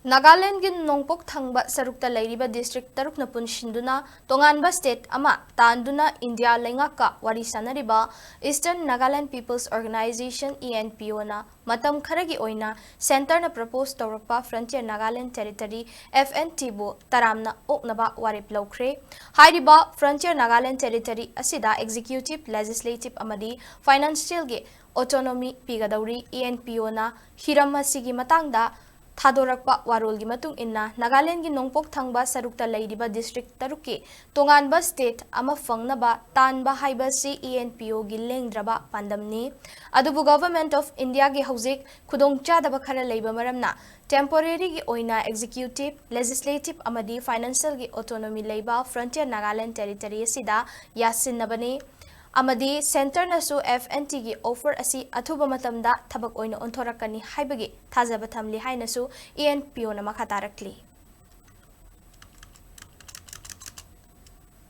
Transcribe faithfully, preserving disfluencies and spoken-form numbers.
ꯅꯥꯒꯥꯂꯦꯟꯗꯒꯤ ꯅꯣꯡꯄꯣꯛ ꯊꯪꯕ ꯁꯔꯨꯛꯇ ꯂꯩꯔꯤꯕ ꯗꯤꯁꯇ꯭ꯔꯤꯛ ꯇꯔꯨꯛꯅ ꯄꯨꯟꯁꯤꯟꯗꯨꯅ ꯇꯣꯉꯥꯟꯕ ꯁ꯭ꯇꯦꯠ ꯑꯃ ꯇꯥꯟꯗꯨꯅ ꯏꯟꯗꯤꯌꯥ ꯂꯩꯉꯥꯛꯀ ꯋꯥꯔꯤ ꯁꯥꯅꯔꯤꯕ Eastern Nagaland People's Organization, E N P O, ꯅ ꯃꯇꯝ ꯈꯔꯒꯤ ꯑꯣꯏꯅ ꯁꯦꯟꯇꯔꯅ ꯄ꯭ꯔꯄꯣꯖ ꯇꯧꯔꯛꯄ Frontier Nagaland Territory, F N T, ꯕꯨ ꯇꯔꯥꯝꯅ ꯑꯣꯛꯅꯕ ꯋꯥꯔꯦꯞ ꯂꯧꯈ꯭ꯔꯦ꯫ ꯍꯥꯏꯔꯤꯕ Frontier Nagaland Territory ꯑꯁꯤꯗ ꯑꯦꯛꯖꯤꯀ꯭ꯌꯨꯇꯤꯚ, ꯂꯦꯖꯤꯁꯂꯦꯇꯤꯚ ꯑꯃꯗꯤ ꯐꯥꯏꯅꯥꯟꯁꯤꯌꯦꯜꯒꯤ autonomy ꯄꯤꯒꯗꯧꯔꯤ꯫ E N P O ꯅ ꯍꯤꯔꯝ ꯑꯁꯤꯒꯤ ꯃꯇꯥꯡꯗ ꯊꯥꯗꯣꯔꯛꯄ ꯋꯥꯔꯣꯜꯒꯤ ꯃꯇꯨꯡ ꯏꯟꯅ, ꯅꯥꯒꯥꯂꯦꯟꯗꯒꯤ ꯅꯣꯡꯄꯣꯛ ꯊꯪꯕ ꯁꯔꯨꯛꯇ ꯂꯩꯔꯤꯕ ꯗꯤꯁꯇ꯭ꯔꯤꯛ ꯇꯔꯨꯛꯀꯤ ꯇꯣꯉꯥꯟꯕ ꯁ꯭ꯇꯦꯠ ꯑꯃ ꯐꯪꯅꯕ ꯇꯥꯟꯕ ꯍꯥꯏꯕꯁꯤ E N P O ꯒꯤ ꯂꯦꯡꯗ꯭ꯔꯕ ꯄꯥꯟꯗꯝꯅꯤ꯫ ꯑꯗꯨꯕꯨ Government of India ꯒꯤ ꯍꯧꯖꯤꯛ ꯈꯨꯗꯣꯡꯆꯥꯗꯕ ꯈꯔ ꯂꯩꯕ ꯃꯔꯝꯅ, ꯇꯦꯝꯄꯣꯔꯦꯔꯤꯒꯤ ꯑꯣꯏꯅ ꯑꯦꯛꯖꯤꯀ꯭ꯌꯨꯇꯤꯚ, ꯂꯦꯖꯤꯁꯂꯦꯇꯤꯚ ꯑꯃꯗꯤ ꯐꯥꯏꯅꯥꯟꯁꯤꯌꯦꯜꯒꯤ ꯑꯣꯇꯣꯅꯣꯃꯤ ꯂꯩꯕ Frontier Nagaland Territory ꯑꯁꯤꯗ ꯌꯥꯁꯤꯟꯅꯕꯅꯤ꯫ ꯑꯃꯗꯤ ꯁꯦꯟꯇꯔꯅꯁꯨ F N T ꯒꯤ ꯑꯣꯐꯔ ꯑꯁꯤ ꯑꯊꯨꯕ ꯃꯇꯝꯗ ꯊꯕꯛ ꯑꯣꯏꯅ ꯑꯣꯟꯊꯣꯔꯛꯀꯅꯤ ꯍꯥꯏꯕꯒꯤ ꯊꯥꯖꯕ ꯊꯝꯂꯤ ꯍꯥꯏꯅꯁꯨ E N P O ꯅ ꯃꯈꯥ ꯇꯥꯔꯛꯂꯤ꯫